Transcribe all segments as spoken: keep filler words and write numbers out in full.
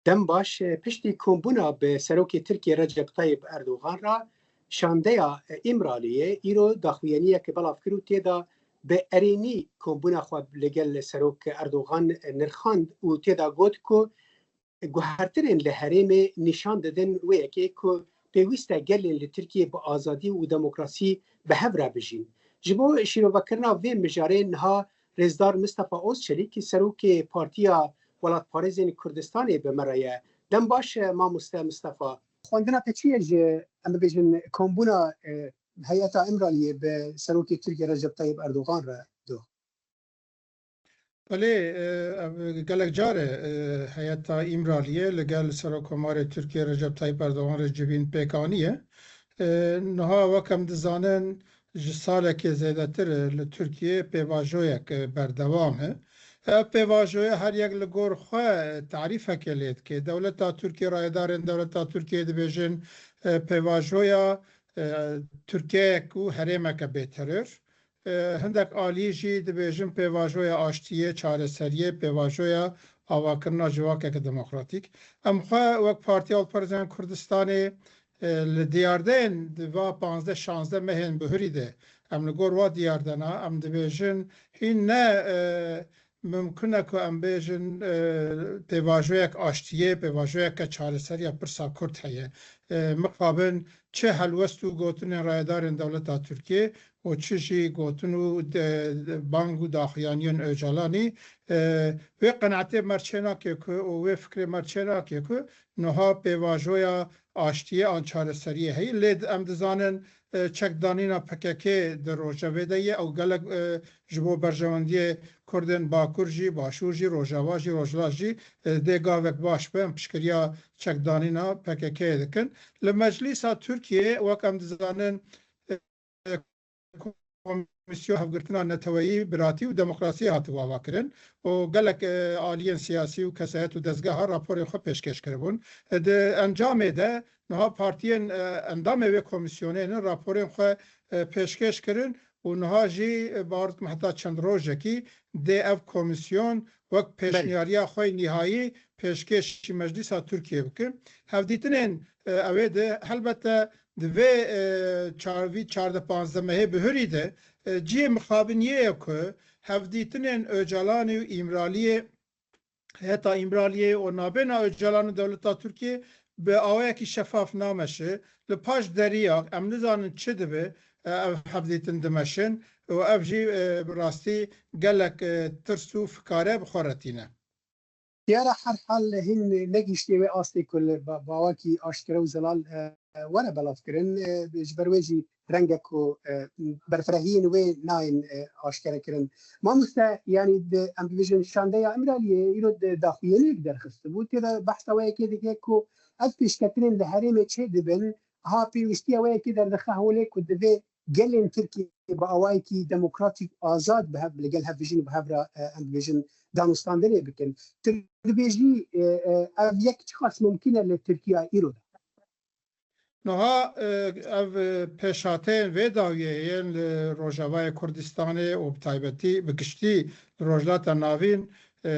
Dem baş, e, piştî kombûna bi Serokê Tirkiyê Recep Tayyip Erdogan re şandeya, e, Îmraliyê îro daxuyaniyeke belav kir û tê de bi erênî kombûna xwe li gel Serok Erdogan, e, nirxand û tê de got ku guhertinên li herêmê nîşan didin wê yekê ku pêwîst e gelên li Tirkiyê bi azadî û demokrasî bi hev re bijîn. Ji bo şîrovekirina vê mijarê niha Rêzdar Mistefa Ozçelîk, serokê Partiya Welatparêzên Kurdistanê, bi me re ye. Dem baş, e, mamoste Mistefa. Xwendina te çi ye ji, em bibêjin, kombûna, e, heyeta Îmraliyê bi serokê Tirkiyê Recep Tayyip Erdogan re do? Belê, e, ev gelek car e, e, heyeta Îmraliyê li gel Serokkomarê Tirkiyê Recep Tayyip Erdogan re civîn pêk aniye. E, niha wek em dizanin, ji salekê zêdetir e li Tirkiyê pêvajoyek, e, berdewam e. Ev pêvajoya her yek li gor xwe, e, tarîfeke lê dike. Dewleta Tirkiyê, rayedarên dewleta Tirkiyê dibêjin, e, pêvajoya, e, Tirkiyeyek û herêmeke bêteror. E, hindek alî jî dibêjin pêvajoya aştiyê, çareseriyê, pêvajoya avakirina civakeke demokratîk. Em xwe wek Partiya Alparêzên Kurdistanê, e, li diyardeyên di va panzdeh şanzdeh mehên bihurî de em li gor wa diyardena, em dibêjin hîn ne, e, mimkun e ku em bêjin, e, pêvajoyek aştiyê, pêvajoyeke çareseriya pirsa Kurd heye. E, mixabin çi helwest û gotinên rayedarên dewleta Tirkiyê û çi jî gotin û de, de, bang û daxuyaniyên Ocalanî, e, wê qenaetê me r çê nake ku û wê fikrê me r çê nake ku niha pêvajoya aştiyê an çareseriyê heye. Lê em dizanin, e, çekdanîna P K K di rojevê de ye. Ew gelek, e, ji bo berjewendiyê Kurdên Bakur jî, Başûr jî, Rojava jî, Rojhilat jî, e, dê gavek baş be. Em piştgiriya çekdanîna P K K dikin. Li Meclîsa Tirkiyê, wek em dizanin, e, Komîsyon Hevgirtina Neteweyî, Biratî û Demokrasiyê hatiye avakirin û gelek, e, aliyên siyasî û kesayet û dezgeha raporên xwe pêşkêş kiribûn. E, di encamê de niha partiyên, e, endamê wê komîsyonê ne raporên xwe, e, pêşkêş kirin û niha jî, e, bawer dikim heta çend rojekî dê ev komîsyon wek Belê. pêşniyariya xwe yê nîhayî pêşkêşî Meclîsa Tirkiyê bikin. Hevdîtinên, e, ew ê de helbete di vê, e, çar-, vî çardeh panzdeh mehê bihurî de, e, cihê mixabin yê ye ku hevdîtinên Ocalanî û Îmraliyê, heta Îmraliyê û navbêna Ocalan û dewleta Tirkiyê bi awayekî şefaf nameşe. Li paş deriya em nizanin çi dibe, e, ev hevdîtin dimeşin û ev jî, e, bi rastî gelek, e, tirs û fikare bi xwe re tîne. Diyar e, her hal hîn negihiştiye wê astê ku li ba-, bawakî aşkere û zelal, e, were belavkirin. E, ji ber wê jî rengek ku, e, berfirehiyên wê nayên, e, aşkerekirin. Mamoste, yanî di, em bibêjin şandeya Îmraliyê îro di daxuyaniyek derxistibû. Tê de behsa wê yekê dike ku ev pêşketinên li herêmê çê dibin, ha pêwîstiya wê yekê derdixe holê ku divê gelên Tirkiyê bi awayekî demokratîk, azad bi hev, li gel hev bijîn û bi hev re, e, em dibêjin danûstandinê bikin. Tu dibêjî, e, e, ev yek çiqas mumkîn e li Tirkiya îro de? Niha, e, ev, e, pêşhateyên vê dawiyê yên li Rojavayê Kurdistanê û bi taybetî, bi giştî li Rojhilata Navîn, e,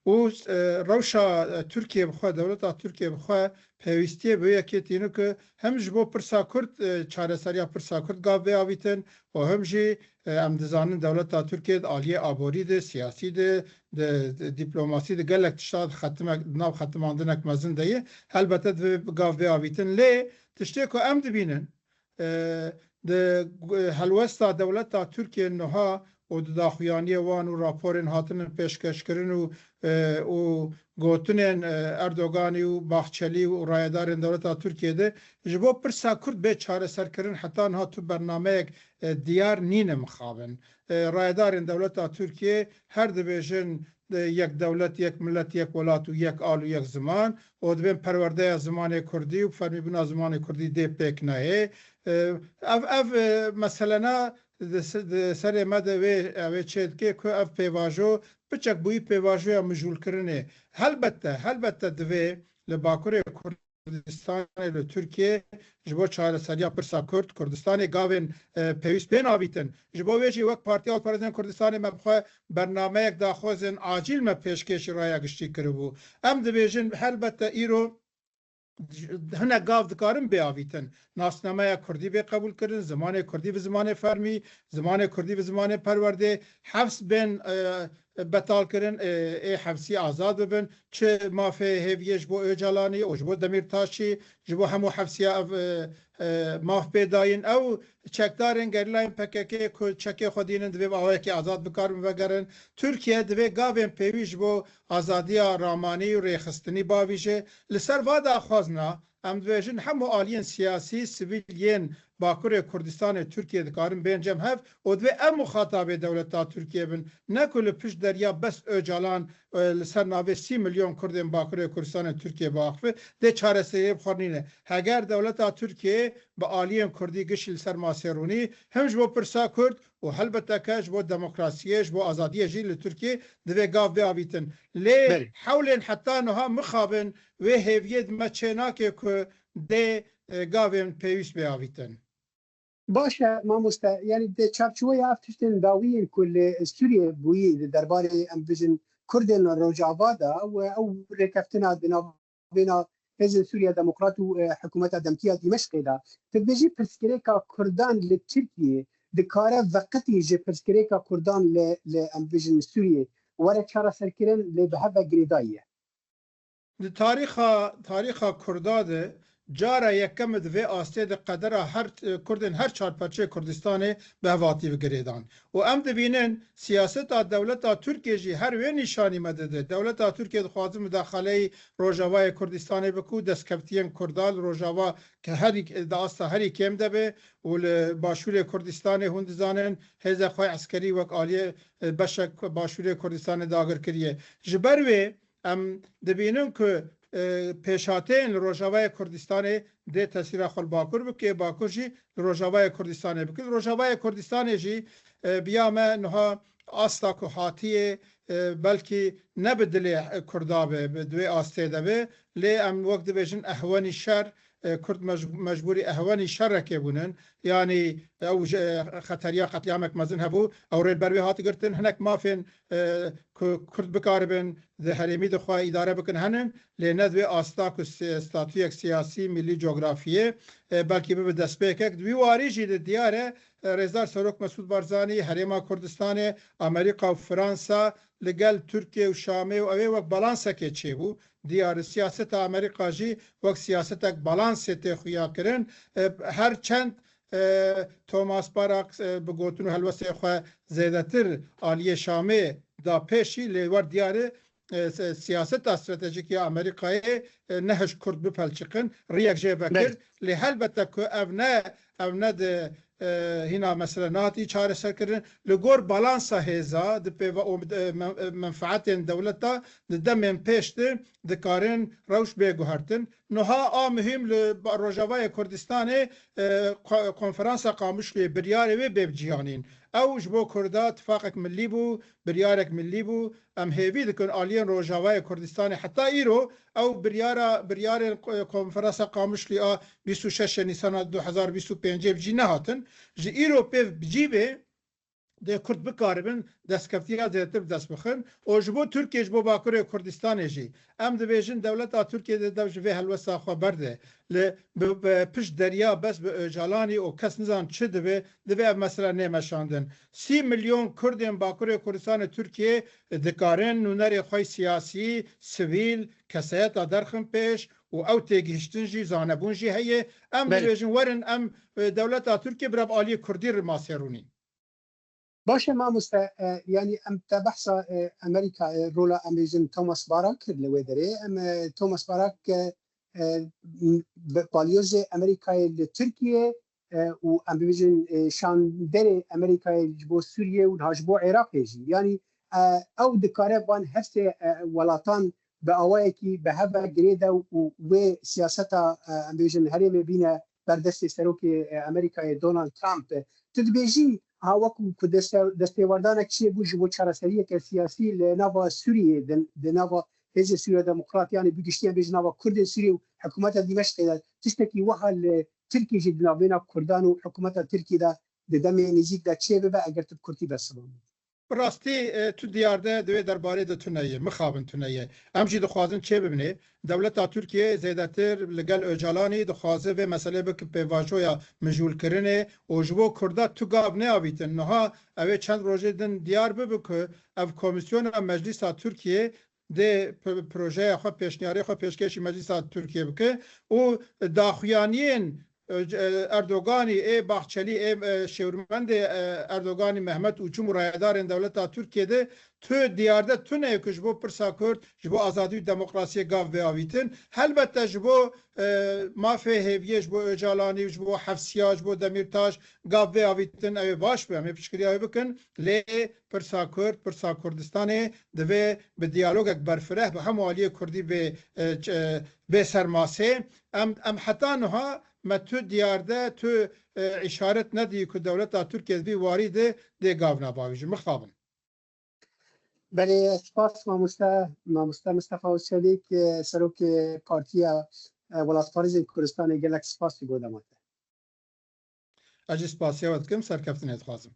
û, e, rewşa, e, Tirkiye bi xwe, dewleta Tirkiye bi xwe pêwîstiyê bi wê yekê tîne ku hem ji bo pirsa Kurd, e, çareseriya pirsa Kurd gav vê avîtin û hem jî, e, em dizanin dewleta Tirkiye di aliyê aborî de, siyasî de, di, di dîplomasî de gelek tişta di xetimek, di nav xetimandinek mezin de ye. Helbete divê gav vê avîtin. Lê tiştê ku em dibînin, e, di, e, helwesta dewleta Tirkiye niha û di daxuyaniyê wan û raporên hatinin pêşkêşkirin û, e, û gotinên, e, Erdoganî û Bahçelî û rayedarên dewleta Tirkiye de ji bo pirsa Kurd bê çareserkirin heta niha tu bernameyek, e, diyar nîne mixabin. E, rayedarên dewleta Tirkiye her dibêjin, e, yek dewlet, yek milet, yek welat û yek al û yek ziman û dibên perwerdeya zimanê kurdî û fermîbûna zimanê kurdî dê pêk nehê. E, ev, ev, e, meselena di se-, di serê me de wê, ew ê çêdike ku ev pêvajo piçek bûyî pêvajoya mijûlkirinê. Helbette, helbette divê li Bakurê Kurd Kurdistanê li Tirkiyê ji bo çareseriya pirsa Kurd, Kurdistanê gavên, e, pêwîst bên avîtin. Ji bo wê jî wek Partiya Alparêzên Kurdistanê me bi xwe bernameyek daxwazên acîl me pêşkêşî raya giştî kiribû. Em dibêjin helbete îro hinek gav dikarin bê avîtin. Nasnameya Kurdî bê qebûlkirin, zimanê Kurdî bi zimanê fermî, zimanê Kurdî bi zimanê perwerdê, hefs bên, e, betal kirin, e, ê hefsî azad bibin. Çi mafê hêviyê ji bo Ocalanî û ji bo Demîrtaşî, ji bo hemû hefsiya ev, e, e, maf pê dayîn. Ew çekdarên gerîlayên P K K ku çekê xwe dînin divê bi awayekî azad bikarin vegerin. Tirkiye divê gavên pêwîst ji bo azadiya ramanî û rêxistinî bavîje. Li ser va daxwazna, em dibêjin hemû aliyên siyasî, sivîl yên Bakurê Kurdistanê Tirkiye dikarin bên cem hev û divê ev muxatabê dewleta Tirkiye bin, ne ku li pişt derya bes Ocalan, e, li ser navê sî milyon Kurdên Bakurê Kurdistanê Tirkiye biaxife, dê çareseriyê bi xwe nîne. Heger dewleta Tirkiye bi aliyên Kurdî giştî li ser masê rûnî, him ji bo pirsa Kurd û helbeteke ji bo demokrasiyê, ji bo azadiyê jî li Tirkiye divê gav bê avîtin. Lê Belê. hewlên heta niha mixabin wê hêviyê di me çê nake ku dê, e, gavên pêwîst bê avîtin. Baş e, mamoste, yanî di çarçoweya ev tiştên dawî yên ku li Sûriyê bûyî di derbarê, em bijin, Kurdên Rojava de û ew rêkeftina di navbêna Hêzên Sûriya Demokrat û, e, Hikûmeta Demkî ya Dîmeşqê de, tu dibêjî pirsgirêka Kurdan li Tirkiyê dikare veqetî ji pirsgirêka Kurdan li, li, em bijin, Sûriyê were çareserkirin, lê bi hev ve girêdayî ye? Di tarîxa, tarîxa Kurda de cara yekem di vê astê de qedera her, e, Kurdên her çar parçeyê Kurdistanê bi hev hatî girêdan. Û em dibînin siyaseta dewleta Tirkiye jî her wê nîşanî me dide. Dewleta Tirkiye dixwaze mudaxaleyî Rojavayê Kurdistanê bike û destkeftiyên Kurda li Rojava ke herî, di asta herî kêm de be û li Başûrê Kurdistanê hûn dizanin hêza xwe eskerî wek aliyê, e, beşek Başûrê Kurdistanê dagir kiriye. Ji ber wê em dibînin ku, e, pêşhateyên li Rojavayê Kurdistanê dê tesîra xwe li Bakur bike, Bakur jî li Rojavayê Kurdistanê bike. Li Rojavayê Kurdistanê jî, e, bi ya me niha asta ku hatiye, e, belkî ne bi dilê, e, Kurda be, bi, di wê astê de be, lê em wek dibêjin ehwenî şer, e, Kurd mec-, mecbûrî ehwenî şerekê bûnin. Yanî ew ji, e, xeteriya qetlîamek mezin hebû, ew rê li ber wê hat girtin. Hinek mafên, e, ku Kurd bikaribin di herêmî de xwe îdare bikin henin, lê ne di wê asta ku si-, statuyek siyasî, milî, cografiyê, e, belkî bibe destpêkek. Di wî warî jî de diyar e, e, Rêzdar Serok Mesûd Barzanî, Herêma Kurdistanê, Amerîka û Fransa li gel Tirkiye û Şamê û ew ê wek balansekê çêbû. Diyar e, siyaseta Amerîka jî wek siyasetek balansê tê xuyakirin. E, her çend, e, Thomas Barak, e, bi gotin û helwestê xwe zêdetir aliyê Şamê da pêşî, lê wer diyar e, e, se-, siyaseta stratejîk ya Amerîkayê, e, ne hişk Kurd bipelçiqin, riyek jê vekir. Belê. Lê helbete ku ev ne, ev ne di, e, hîna mesele nehatî çareserkirin. Li gor balansa hêza di pêva û, e, men-, e, menfaetên dewleta di demên pêş de dikarin rewş bê guhertin. Niha a muhîm li ba-, Rojavayê Kurdistanê, e, ko-, Konferansa Qamişluyê biryarê wê bê bi cîhanîn. Ew ji bo Kurda tifaqek milî bû, biryarek milî bû. Em hêvî dikin aliyên Rojavayê Kurdistanê heta îro ew biryara, biryarên, e, Konferansa Qamişlî a bîst û şeş Nîsana du hezar bîst û pêncê bi cî nehatin. Ji îro pê bi cî bê, dê Kurd bikaribin destkeftiya zêdetir bi dest bixin û ji bo Tirkiye, ji bo Bakurê Kurdistanê jî em dibêjin dewleta Tirkiye dê dev ji vê helwesta xwe berde. Li bi, bi pişt derya bes bi Ocalanî û kes nizan çi dibe, divê ev mesele nê meşandin. Sî milyon Kurdên Bakurê Kurdistanê Tirkiye dikarin nûnerê xwe siyasî, sivîl, kesayeta derxin pêş û ew têgihiştin jî, zanebûn jî heye. Em Belê. dibêjin werin em, e, dewleta Tirkiye bi rev aliyê Kurdî re masê rûnîn. Baş e mamoste, e, yanî em te behsa, e, Amerîka, e, rola em bêjin Thomas Barak kir li wê derê. Em, e, Thomas Barak, e, e, m-, bi-, balyozê Amerîkayê li Tirkiye, e, û em bibêjin, e, şanderê Amerîkayê ji bo Sûriye û niha ji bo Iraqê jî. Yanî, e, ew dikare van her sê, e, welatan bi awayekî bi hev ve girêde û wê siyaseta, e, em bêjin herêmê bîne ber destê serokê, e, Amerîkayê Donald Trump. Tu dibêjî, ha, wekû ku deste-, destêwerdanek çêbû ji bo çareseriyeke siyasî li nava Sûriyê, di, di nava Hêzê Sûriya Demokrat, yanî bi giştî em bêjin nava Kurdên Sûriyê û hikûmeta Dîmeşqê de tiştekî wiha li Tirkiyê jî di navbêna Kurdan û hikûmeta Tirkiyê de di demê nêzîk de çê bibe eger tu bi kurtî bersivan bidî? Bi rastî, e, tu diyar de di wê derbarê de tune ye, mixabin tune ye. Em jî dixwazin çê bibinê. Dewleta Tirkiyê zêdetir li gel Ocalanî dixwaze vê meselê bike pêvajoya mijûlkirinê û ji bo Kurda tu gav neavîtin. Niha ew ê çend rojê din diyar bibe ku ev komîsyona Meclîsa Tirkiyê dê p-, projeya xwe, pêşniyarê xwe pêşkêşî Meclîsa Tirkiyê bike û daxuyaniyên, e, Erdoganî, ê Bahçelî, ê, e, şêwirmendê, e, Erdoganî Mehmet û çûm û rayedarên dewleta Tirkiyê de tu diyar de tune ye ku ji bo pirsa Kurd, ji bo azadî û demokrasiyê gav bê avîtin. Helbette ji bo, e, mafê hêviyê, ji bo Ocalanî, ji bo Hefsiya, ji bo Demîrtaş gav bê avîtin, ew ê baş be, em ê piştgiriya wê bikin. Lê pirsa Kurd, pirsa Kurdistanê divê bi diyalogek berfireh bi hemû aliyê Kurdî bê, e, ç-, e, bê ser masê. Em, em heta niha me tu diyar de, tu, e, îşaret nedî ku dewleta Tirkiye di vî warî de dê gav navavîjin. Mixabin. Belê, spas mamoste, mamoste Mistefa Ûçelîk, e, serokê Partiya, e, Welatparêzên Kurdistanê, gelek spas ji bo dema te. Ez jî spasiya we dikim, serkeftinê dixwazim.